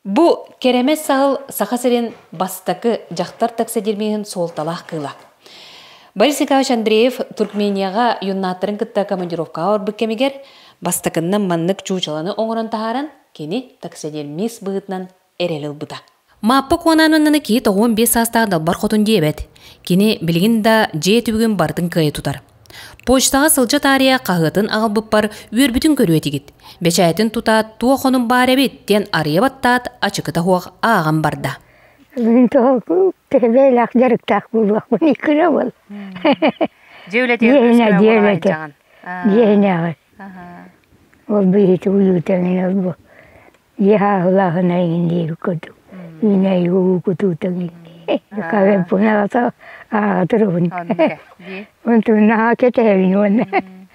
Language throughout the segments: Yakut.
Бу кэрэмэс саһыл Саха сирин бастакы дьахтар таксидермиһын суолталаах кыыла. Борис Николаевич Андреев Туркменияҕа юннаттарын кытта командировкаҕа барбыт кэмигэр бастакыннан маннык чуучаланы оҥорон таһааран, кини таксидермист быһыытынан эрэл ылбыта. Мааппа Куонааныннаны киһи 95 саастаах далбар хотун диэбэт. Кини билигин да дьиэ түбүгүн барытын кыайа тутар. Почтаҕа сылдьа таарыйа хаһыатын аҕалбыппар үөрбүтүн көрүө этигит. Бэчээтин тутаат туох онум баар эбит диэн арыйа баттаат ачыкыта суох ааҕан барда. Мин тоҕо төһөлөөх дьарыктаах буолуохпун иккирэ бол. Дьиэ үлэтигэр Дьиэһинэ дьиэ үлэтэ. Дьиэһинэҕэ. Ол биһити уйуутаҥын ол бу дьиэ хааһылааһына иҥин диэбит курдук. Үүнээйи уу кутуутаҥын. Кавеппуналата ааҕатырыбын. Онтун наһаа кэтэһэбин уонна.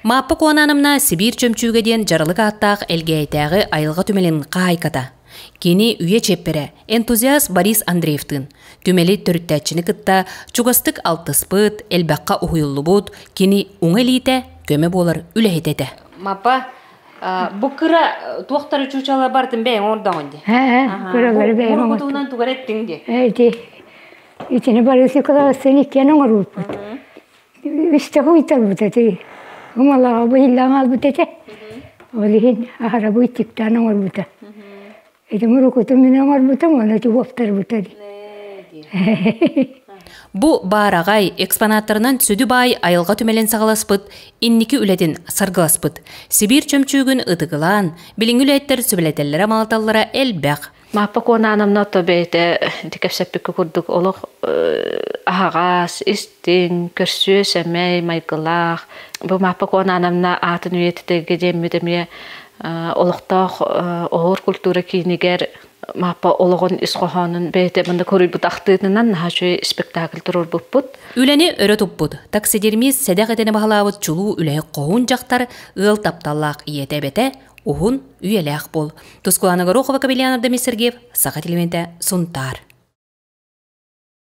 Мааппа Куонаанамна Сибиир чөмчүүгэ диэн дьаралык ааттаах Элгээйитээҕи айылҕа түмэлин хаһаайката. Кини үйэ чиэппэрэ, энтузиаст Борис Андреевтыын түмэли төрүттээччини кытта чугастык алтыспыт, элбэххэ уһуйуллубут, кини уҥа илиитэ көмө буолар үлэһитэ этэ. Мапа, бу кыра туохтары чуучала бартын бэйэҥ оҥордоҕун дии. Кыралары бэйэм оҥордум. Мурукутунан тугар эттиҥ дии. Эти итини Борис Николаевичтыын иккиэн оҥорбуппут. Үстэ хуйтарбыт эти. Умалаҕа быһыллаан хаалбыт этэ. Ол иһин аһара быйтыктаан оҥорбута. Ити мурукутун мин оҥорбутум, ону ити уоптарбыта дии. Бу баараҕай экспонаттарынан сүдү баай айылҕа түмэлин саҕаласпыт, инники үлэтин саргыласпыт. Сибиир чөмчүүгүн ытыгылаан, билиҥҥи үлэһиттэр сүбэлэтэллэрэ-малаталлара элбэх. Мааппа Куонаанамна ото бэйэтэ ити кэпсэппиккэ курдук олох аһаҕас, истиҥ, көрсүө сэмэй майгылаах. Бу Мааппа Куонаанамна аатын үйэтитэргэ диэммит эмиэ олохтоох оһуор культура киинигэр Мааппа олоҕун ис хоһоонун бэйэтэ манна коруйбут ахтыытынан наһаа үчүгэй спектакль туруорбуппут. Үлэни өрө туппут, таксидермист сэдэх идэни баһылаабыт чулуу үлэһит хоһуун дьахтар ыал тапталлаах ийэтэ-эбэтэ уһун үйэлээх буол. Тускулаана Горохова, Кабельян Ардамис Сергеев, Саха телевидениетэ, Сунтаар.